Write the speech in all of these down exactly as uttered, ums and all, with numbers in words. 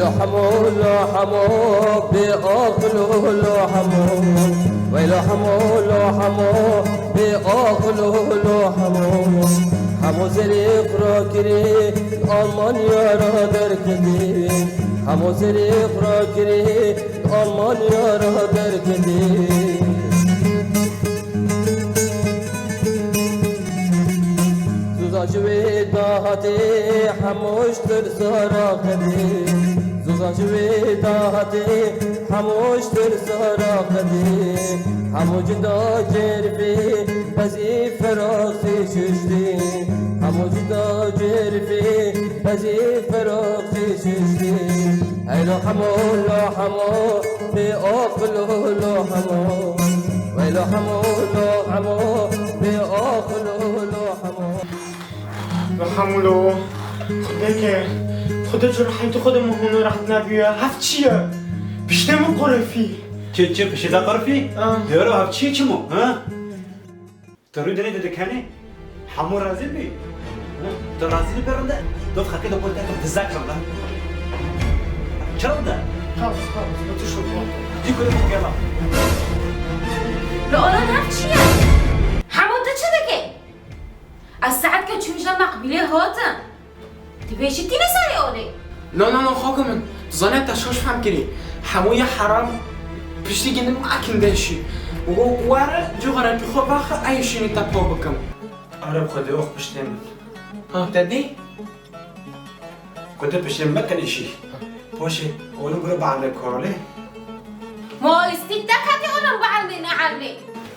Lo hemo, lo hemo, bê aqil û lo hemo. Wey lo hemo, lo hemo, bê aqil û lo hemo. Hemo zerê xwe kirî, Almanya ra derketî. Hemo zerê xwe kirî, Almanya ra derketî. Zuza ji wê dahatê, hemo ji tirsa ra qedî. Zuza ji wê dahatê, hemo ji tirsa ra qedî. Hemo cida cerfê, bezî feraqî şiştî. Hemo cida cerfê, bezî feraqî şiştî. Hey lo hemo, lo hemo, bê aqil û lo hemo. Wey lo hemo, lo hemo, bê aqil û lo hemo. Lo hemo lo, Xwedê ke, Xwedê ji rehmeti Xwedê min hûn rehet nebûye. Hev çi ye? Piştê min qurifî. Çi, çi, piştê te qurifî? Ah. Dêro hev çi ye çi mo, ha? Tu rû dinê tu dikenî? Hemû razî bî? Tu razî bî rinde? Tu xelkê de ku te dizek rinde. Çi rinde? Tamam, tamam. Otur şurada. Dî kure bû gela. Li olan hev çi ye? Hemû tu çi dikî? Ez saet ke çûm ji meqbîlê hatim. Tu bêjî tîne serê olê? Na, na, na, xaka min. Tu zanî te şaş fehm kirî. Hemû ye heram piştî gindin mekin deşî. Were cixarepî xwe vexe ey şînî te pa bikim. Ereb Xwedê ox piştê min. Ha, te dî? Xwedê piştê min mekin îşî. Poşê, olim biro be'le korolê. Ma lîstîk te qetî olim be'lmê, ne elmê.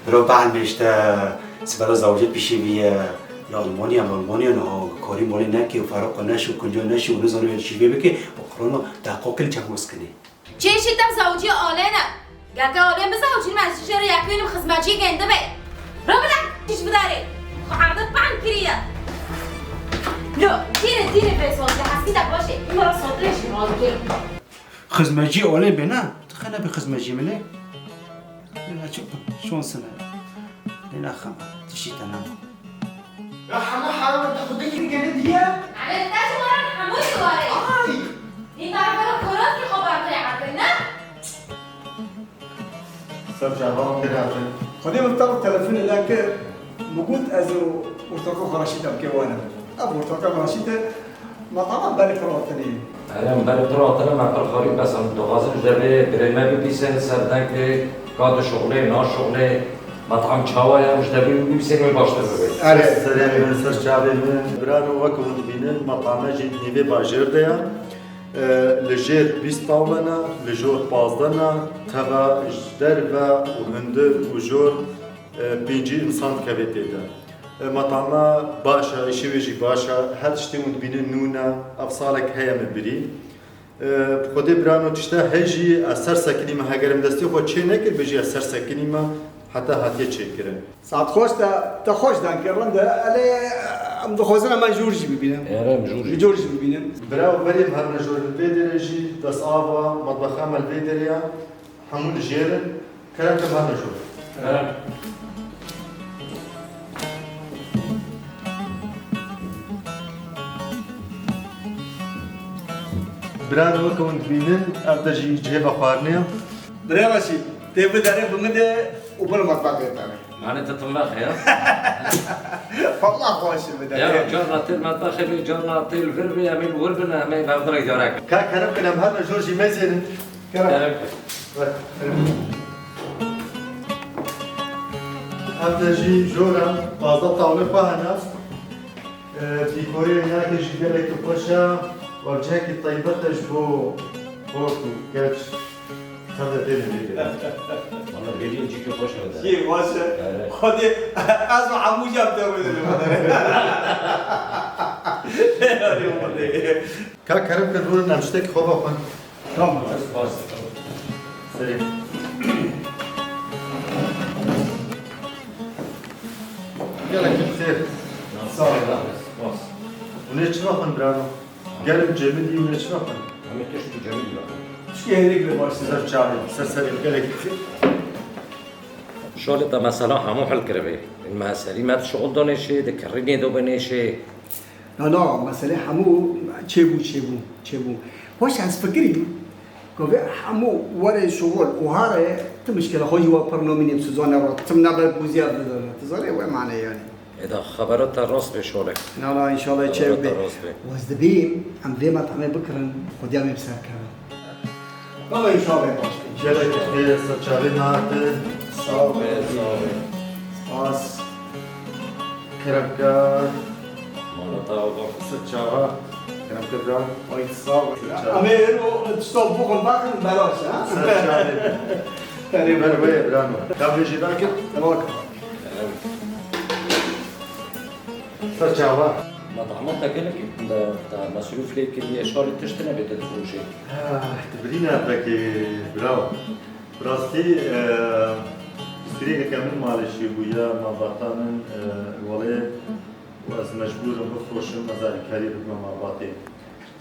Biro be'lmê işte, sibera zewcê pişî viye, li Almanya, li Almanya niha korî molê nekê û feraq xwe neşî û kunca neşî û nizane wê şîvê bike, bi qurana deqokil çemoz kinê. Çêşî te zewcî olê ne. Gel te olê bizewcî me, ez jê re yekuynim xizmetçî gêndi be. Ro bile, tîj bidarê. Xwe erdê pan kiriye. Lo, dîre, dîre bê sote, heskî de başê. Îmara sote jî mal kê. Xizmetçî olê bê ne? Tu xene bi xizmetçî min ê? Lê ne çi, şansine. Lê ne xem, tişî te nema. Ya hemû heram e, te xwe dikî gele diye. Ebe te ji waran hemû ji warê. Ay! Nî tarafara korat ki xebar te erdê, ne? Ser çava min kir hatin. Xwedê min te telefonê nekir. Min got ez û ortaka xwe Reşîd em kê wane. Ev ortaka min Reşîd e. Metama berê pir hatinê. Erê, em berê pir hatine, me pir xarî, bes em dixwazin ji devê birê me bibîsin, ser dengê ka dişuxulê, naşuxulê, metam çawa ye, em ji devê wî bibîsin, wê baştir bibe. Erê. Serê min, ser çavê min. Birano, wek hûn dibînin, metame jî di nîvê bajêr de ye. E, li jêr bîst tawle ne, li jor pazdeh ne, teva ji derve û hundir û jor, e, pêncî însan dikeve tê de. E, metame baş e, îşê wê jî baş e, her tiştê hûn dibînin nû ne, ev salek heye min birî. E, bi Xwedê birano tişte heye jî ez ser sekinîme, heger em destê xwe çê nekir bê jî ez ser sekinîme, heta hatiye çêkirin. Saet xweş te, te xweş deng kir, rind e, elê em dixwazin em jor jî bibînin. Erê, em jor jî. Jor jî bibînin. Birawo berê em herine jor li vê derê jî, dest ava, metbexa me li vê derê ye. Hemû li jêr in. Kerem ke hate jor. Kerem. Birayê weke hûn dibînin, ev de jî cihê vexwarinê ye. Birayê Reşîd, tê biderê bi min de û bir matbexê te. Mane te tim vexe ya. Wallah xweş e biderê. Ya, carna tê matbexê bê, carna tê li vir bê, em ê li wir bin, em ê navdira îdare kin. Ka kerem kin, em her jor jî mezênin. Kerem. Kerem. Ev de jî jor e, pazdeh tawlê xwe hene. E, dîkorê wênakê jî gelekî xweş e. Ev cihekî taybet e ji bo xort û keç. Tabii, benim, benim. Valla, benim cî ki xweş e. Cî xweş e. Evet. Xwedê, ez û hemû cem te wê. Ka kerem kin, rûnin em tiştekî xwe vexwin. Tamam. Spas. Serê. Gelek bi xêr. Sağ ol. Spas. Hûn ê çi vexwin birano? Gerim cemidî hûn ê çi vexwin? Em ê tiştî cemidî vexwin. Tiştî hêrî bê baş. Ser çavê, ser serê, gelek bi xêr. Şolê te mesela hemû hel kiribê. Li me serî me dişuxul donê şê, di kirînê do benê şê. Na, na, meselê hemû çêbû, çêbû, çêbû. Hoş ez fikirî, ku vê hemû were şuxul û hare, ti mişkila xwe jî we pir nomînê bi Suzanê re, tim nabe bûziya bidin. Tu zanî we mane yani. Eda xebera te rast be şolek. Na, na, înşallah çê Xebera te be. rast be. Waz dibîm, em vê metamê bikirin, Xwedî em ê bi ser kevin. Baba înşallah baş be. Gelek xêr, ser çavê me hate. Sağ ol. Sağ ol. Spas. Kerem kar. Mala te ava. Ser çava. Kerem kar bira. Ay sağ ol. Ser çava. Em ê êro tişta bixwin, baxin belaş, ha? Ser çavê. Erê, Ber wê birano. Ka vê jî dakir. Bak. Ser çava. Metama te gelekî da, da mesrûf lê kiriye, şalê tişt nebê te difroşê. Ah, tu birîne pekî, bravo. Bi rastî, e, pirsgirêkeke min malê jî bûye, malbata min, e, welê û ez mecbûr im bifroşim, ez alîkariyê bidime malbatê.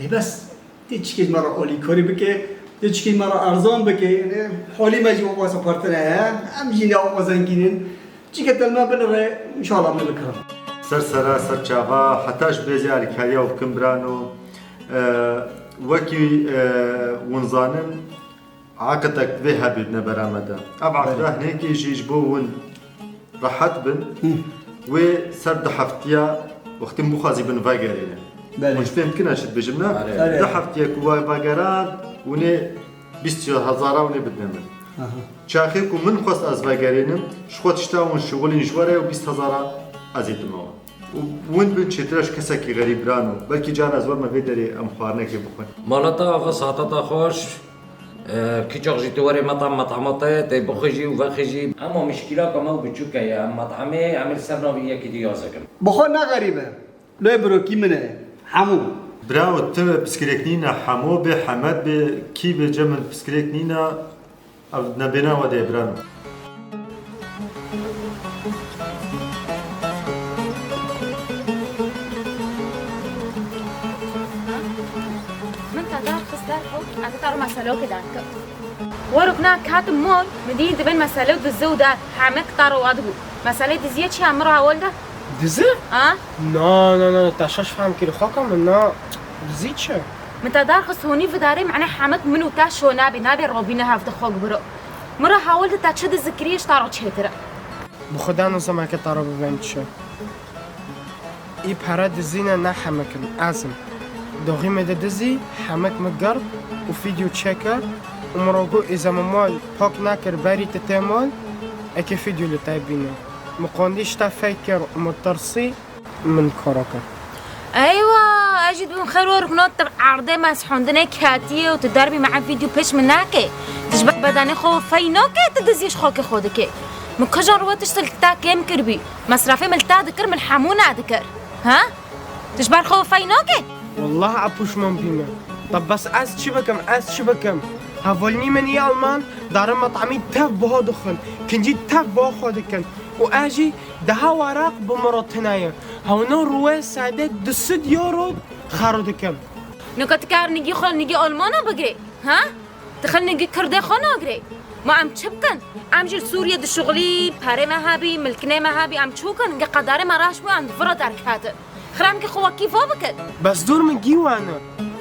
Lê bes, tê çikê ji me re alîkarî bike, tê çikê me re erzan bike, yani holî me jî wek wesa partir heye, em jî ne wek zengîn in. Çike te li me binire, înşallah em ê bikirin. Ser sera, ser çava, heta ji bêzê alîkariya we bikim birano. E, wekî, e, hûn zanin, aqidek vê hebê di navbera me de. Ev aqida Belê. hinekî jî ji bo hûn rehet bin. Hı. Wê ser du heftiya wextê min bixwazî bin vegerîne. Belê. Hûn ji fêm dikin ez çi dibêjim, ne? Belê. Belê. Du heftiya ku we vegeran, hûn ê bîst hezara hûn ê bidine min. Aha. Çaxê ku min xwest ez vegerînim, ji xwe tişta hûn şixulîn ji we re û bîst hezara ez ê dime we. Û hûn bin çêtir e ji kesekî xerîb birano. Belkî carna ez werme vê derê em xwarinekê bixwin. Mala te ava, saeta te xweş. E, kiçax jî tu werê metam, metama te, tê bixwî jî û vexwî jî. Ema mişkîlaka me biçûk e ya, em metamê, em ê li ser navê yekî dî yaz dikin. Bi xwe ne xerîb e. Lê birokî min e. Hemû. Birawo, tu pirsgirêk nîne, Hemo bê, Hemed bê, kî bê, cem min pirsgirêk nîne, ev nebêna we dê, birano. Min te dar xist derxo, ez te ro meselokê derkim. Werok na katim mol, min dî dibên mesele dizi û der, heme kitaro wa dibû. Mesele diziye çi ya, min ra hewal de? Dizi? Ha? Na, na, na, te şaş fehm kirî, xaka min, na, dizi çi? Min te dar xist honî vidarê, mane hemek min û te şo nabê, nabê robîne hevdi xok biro. Min ra hewal de te çi dizi kirî, ji ta ro çêtir e. Bi Xuda nizam eke ta ro bibêm çi. Î pere dizîne ne hemek im, ez im. Doxî min de dizî, hemek min gird û vîdeo çêkir û min ro got, îza min mal pak nekir, berî tu tê mal, eke vîdeo li te bîne. Min qandî ji te feyk kir û min tirsî, min kara kir. Eywa, ez jî dibim xêr û rikno, tu erdê me ez xwendinê ketiye û tu derbî me ev vîdeo pêş min nake. Tu ji ber bedenê xwe fey nake, tu dizî ji xakê xwe dike. Min kijan ro tişt li te kêm kiribî? Mesrefê min li te dikir, min hemû nedikir. Ha? Tu ji ber xwe fey nake? Wallah ez pûşman bîme. Te bes ez çi bikim, ez çi bikim? Hevalnî min yê Alman, darin metamî tev biha dixwin, kincî tev biha xwe dikin. Û ez jî deha weraq bi min re tune ye. Hewno ruwê sade du sed euro xero dikim. Nika tu kar nigî xwe nigî Almana bigirê, ha? Tu xil nigî kirdê xwe nagirê. Ma em çi bikin? Em jî li Sûriye dişuxulî, perê me hebî, milkinê me hebî, em çi bikin? Nigî qedarê me reş bû, em di vira derketin. Xira em kî xwe wekî va bikin. Bes dûr min gî wane.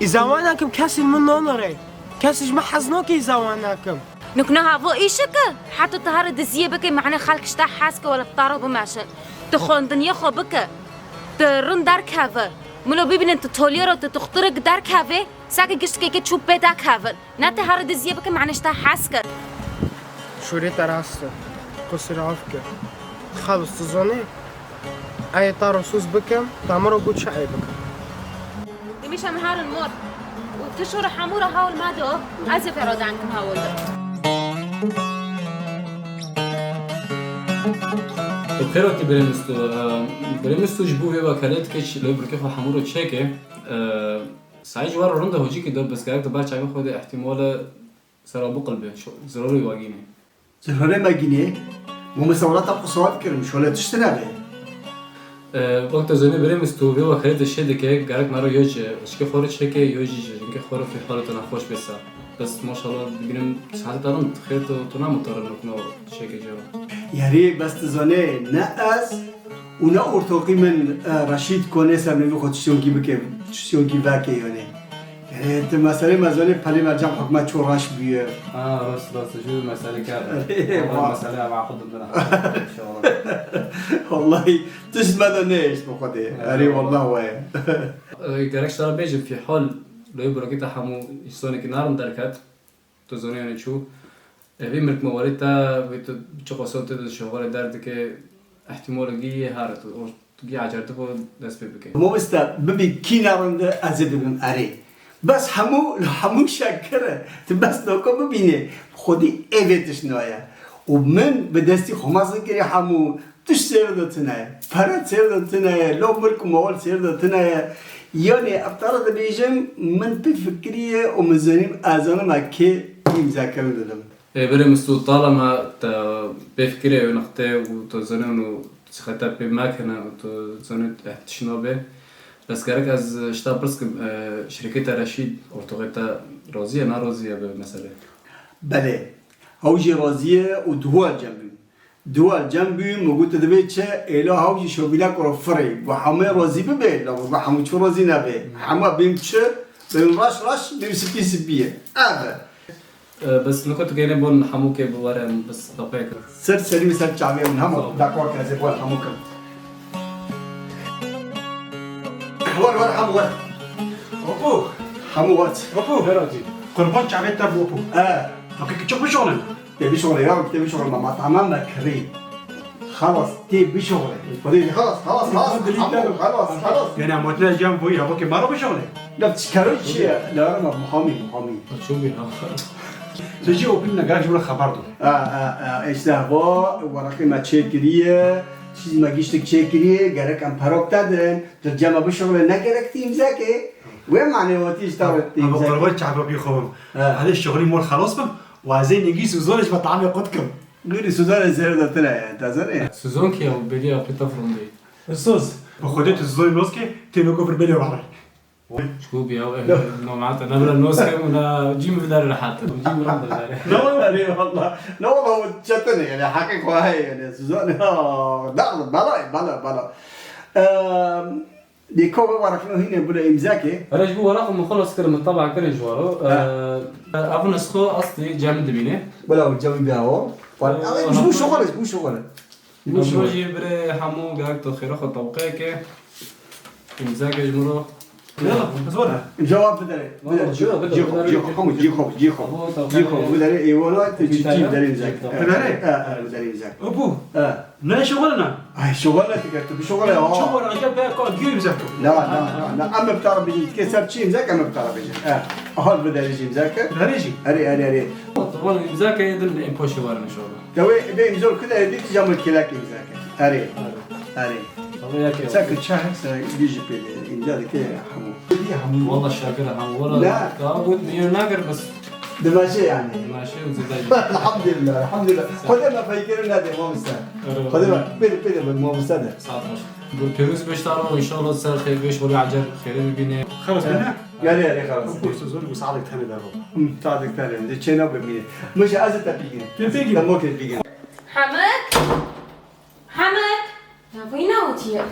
Îza wane kim kesî min nanirê. Kesî ji min hez nake îza wane kim. Nik niha vo îşik e. Heta tu here diziyê bike, mane xelk ji te hez ke wele bi te re bimeşin. Tu xwendiniyê xwe bike. Tu rind derkeve. Milo bibînin tu toliyê re tu tuxtirik derkeve. Seke giştikeke çû pê dekevin. Ne te here diziyê bike, mane ji te hez kir. Şûrê te rast e. Qusir af ke. Xelis tu zanî? Eyê te re soz bikim, te min re got çi eyê bikim. Dimîşe min herin mor. Û tu şûre hemû re hewl me do, ez ê pê re deng kim hewl do. Tu xêr hatî birê Misto. Birê Misto ji bo vê wekelê dike çi lê birkê xwe hemû re çêke. Saî ji we re rind e hocîkî de, bes gerek di ber çavê xwe de îhtîmal e sera biqilbe, zirarê we gînê. Zirarê me gînê? Mamoste wela te qisawet kirin, şole tişt nebe. E, wek te zanî birê Misto vê wekelê de çê dike, gerek me re yo ji xişkê xwe re çêke, yo jî ji jinkê xwe re fê halê te nexweş bê ser. Bes maşallah dibînim saetê te rind, xêr tu, tu namutare nokno çêke jê re. Yarî bes tu zanê ne ez, Û ne ortoqî min, e, Reşîd konê ser nivî xwe tiştyonkî bike, tiştyonkî veke yanê. Yanê tu meselê me zanê pelê me cem hikmet ço reş bûye. Ha, rast, rast, ji mesele kar. Ê, Wala va- mesele ev aqil dindin. Wallahî, tişt me de nehişt bi Xwedê. Erê, Erê, wallah. Wallah waye. Ee, gerek sana bêjim, fî hal, loyê burokî te hemû îsonekî narin derket. Tu zonê yanî çû. Evî mirk me werê te, vê tu çi qoson tu di şoxolê derdike, ihtimalekî yê here tu, o tu gî ecertibû dest pê bike. Mamoste, bibî kî nerinde ez ê bibim erê. Bes hemû, hemû şekir e. Tu bes noko bibînê. Xwedî ê vê tişt naye. Û min bi destî xwe mezin kirî hemû. Tişt sêr de tune ye. Pere sêr de tune ye. Lo mirk û mawal sêr de tune ye. Yanî ev tara dibêjim, min pê fikiriye û min zanîm, ez zanim ez kê îmzekirin didim. Ê, berê Mistû, tala me te pê fikirê wê nixtê û tu zanî û sixete pê mekine û tu zanî, eh, tişt nabe. Bes gerek ez ji te pirs kim, eh, şirketa Reşîd, ortoxê te razî ye, narazî ye bi meselê? Belê. Ew jî razî ye û duwa cem bûn. Duwa cem bûn, min got, tu divê çi? Êla hew jî şobînek ro firê. Got, hemû razî bibe, la got, hemû çi razî nebe. Hemû bêm çi? Bêm reş reş, bêm spî spî ye. Ev e. E, bes niko tu gênê bon hemû kê bi were, bes dapê kir. Ser serî û ser çavê min hemû. Sağ ol. Dakor ke ez ê bon hemû kim. Wer, wer, hemû wer. Opo. Hemû wer. Opo. Heracî. Qurban çavê te bo opo. E. Hakiki çok mu şoğlun? Tê bişoxle ya, tê bişoxle, ma, ma tamam me kirî. Xelas, tê bişoxle. Xwedê, xelas, xelas, xelas. Elhamdülillah. Hemû, xelas, xelas. Gene motne cem boyî, hava ke mara bişoxle. Laf çi karo çi ye? La, ma muhamî, muhamî. Çû bî ha. Tu jî opîn ne, gerek ji bo xeber do. A, a, a, işte va, weraqê me çêkiriye, çîz me giştik çêkiriye, gerek em perok te din. Tu cema bişoxle, ne gerek tî îmzekê. Wê manê wa tî ji te re tî Ama îmzekê. Qurban çava bî xwe bim. He. Hadi şoxlî mor xelas bim. Wazê nigî Suzanê ji me tamê qut kim. Nûrî Suzanê zêr de tune ye, te zanî? Suzan ki ya, bêlî ya pê te firindî. Soz. Bi Xwedê tu Suzanê nos ke, tê noko vir bêlê ware. Çikû bi ya, eh, Yok. Nomate, ne bira nos kim, ne cî mi vidare rehat, cî mi ram bidare. Ne wala, ne wala. Ne wala, o çetin yani, hakik o heye yani, Suzan, ha, da, bala, bala, bala. Ehm, Dê ka wê weraqê hînê bile îmzekê. Here ji bo weraqê min xelas kirin, min teba kirin ji waro. Ha. Eee, ev nisxo aslî cem dibîne. Bila ew cem bî awa. Eee, ji bo şoxol e, ji bo şoxol e. Ji bo şoxol e. Jî birê hemû gerek tu xêra xwe tewqeyeke. Îmzeke ji min re. Yala, ez were. Îmza wan bidere. Bidere, Wala, cî, bidere, cî, bidere, cî, bidere. Hemû cî xwe, cî xwe. Hemû tewqeyeke. Cî xwe, bidere, ê wala, tu cî, cî, bidere îmzeke. Bidere? E, e, bidere îmzeke. Ebu. E. Ne şoxol e ne? Ay, şoxol ne dike, tu bişoxol e, ha. Çi were, ancak be ka diyor bize. Na, na, na, na. Em bi tara bijin, dike ser çi imzek, em bi tara bijin. E, ahal bi derê jî imzek e. Derê jî? Erê, erê, erê. Tamam, imzek e, din em poşê warin inşallah. Dewê, be imzor ku derê dît, cam kelek imzek e. Erê. Erê. Erê. Tamam, ya ki. Sen ki çay, sen bir jî pê de, imza dike hemû. Hemû. Valla şakir hemû. Valla. Ne? Daha bu milyon nager bas. Dimeşe yani. Dimeşe û zêde jî. Elhamdülillah, elhamdülillah. Xwedê me feykirin nede, mamoste. Erê. Xwedê me, pêde, pêde be, mamoste de. Saet baş. Bu pêroz beş taro, inşallah ser xêr, beş xwedê acer xêrê bibîne. Xelas bine? Gel, gel, xelas. Bu kursu zor, bu saadek tane de bu. Hı, saadek tane, de çêna bibîne. Meşe ez te bigîne. Te bigîne. Te moke bigîne. Hamek! Hamek! Ya, bu ne otiye?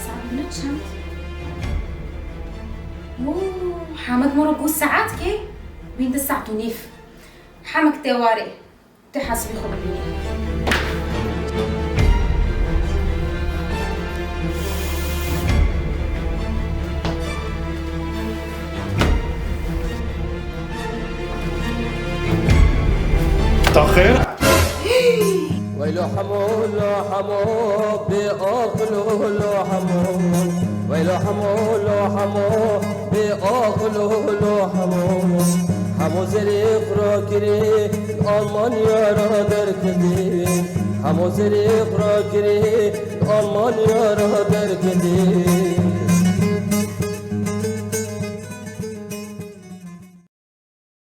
Saet ne çend? Oo, Hamek moro got saet ke? Bîn de saet û nîv. Hamek te ware. Te hesibî xwe bibînî. Taxir. Weylo hemo, lo hemo, bê aqil lo hemo. Weylo hemo, lo hemo, bê aqil lo hemo. Hemo zerê xura kirê, Almanya ra derketê. Hemo zerê xura kirê, Almanya ra derketê.